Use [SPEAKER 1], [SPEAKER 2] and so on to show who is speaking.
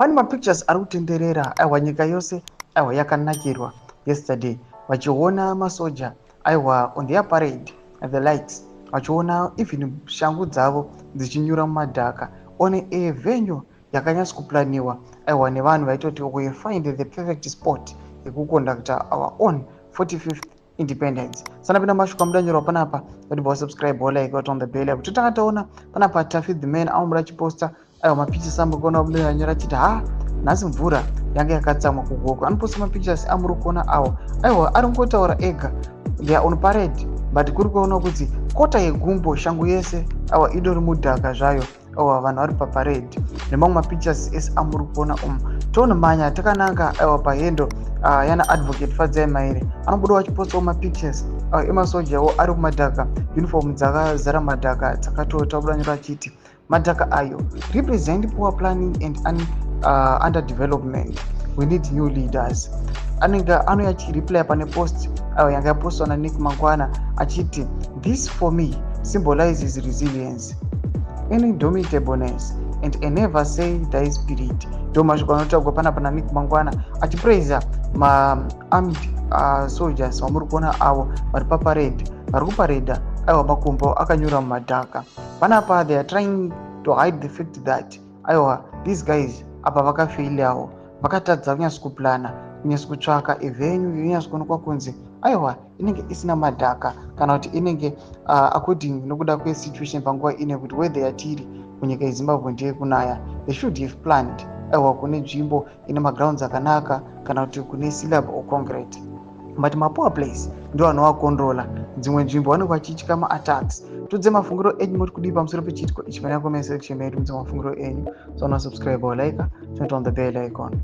[SPEAKER 1] Pane mapictures ari kutenderera, aiwa, nyika yose, aiwa, yakanakirwa yesterday vachiona masoja, aiwa, on their parade and the likes, vachiona even shangu dzavo dzichinyura mumadhaka on a venue yakanyatso kuplaniwa, aiwa, nevanhu vaitoti we find the perfect spot yekuconducta our own 45th independence. Sanapinda mashoko amudanyorwa panapa, vatibva wasubscribe, walike, waturn on the bell. Kuti tanga taona panapa Tafi the Man amubuda achiposta, aiwa, mapictures amuri kuona anyora achiti, "Ha, nhasi mvura yanga yakatsamwa kuGokwe." Anoposta mapictures amuri kuona awo, aiwa, ari kungotaura ega. They are on parade, but kuri kuona kuti kota yegumbo, shangu yese, aiwa, idori mudhaka zvayo. Aiwa, vanhu vari paparade nemamwe mapictures ese amuri kuona umu. Tonomanya takananga, aiwa, pahandle yana Advocate Fadzai Maire, anobuda vachipostawo mapictures emasojawo ari kumadhaka, uniform dzakazara madhaka dzakatota. Buda nyora achiti madhaka ayo represent poor planning and underdevelopment. We need new leaders. Anenge anouya achireplya pane post ayo yanga yapostwa naNick Mangwana achiti, "This for me symbolizes resilience, indomitableness and a never say die spirit." Ndo mashoko anotaurwa panapa naNick Mangwana achipraisa maarmed soldiers vamuri kuona avo vari paparade, vari kupareda, aiwa, makumbo akanyura mumadhaka. Panapa they are trying to hide the fact that, aiwa, these guys apa vakafeilawo, vakatadza kunyatso kuplana, kunyatso kutsvaka avenue yonyatso kuonekwa kunzi, aiwa, inenge isina madhaka kana kuti inenge according nokuda kwesituation panguva ine kuti weather yatiri munyika yeZimbabwe ndeyekunaya. They should have planned, aiwa, kune nzvimbo ine magrounds akanaka kana kuti kune slab or concrete, but mapoor place ndo anovakontrola. Dzimwe nzvimbo vanenge vachitya maattacks. Tudze mafungiro enyu, muri kudii pamusoro pechiitiko ichi? Pane comment section yedu, mudze mafungiro enyu. So, subscribe or like, turn on the bell icon.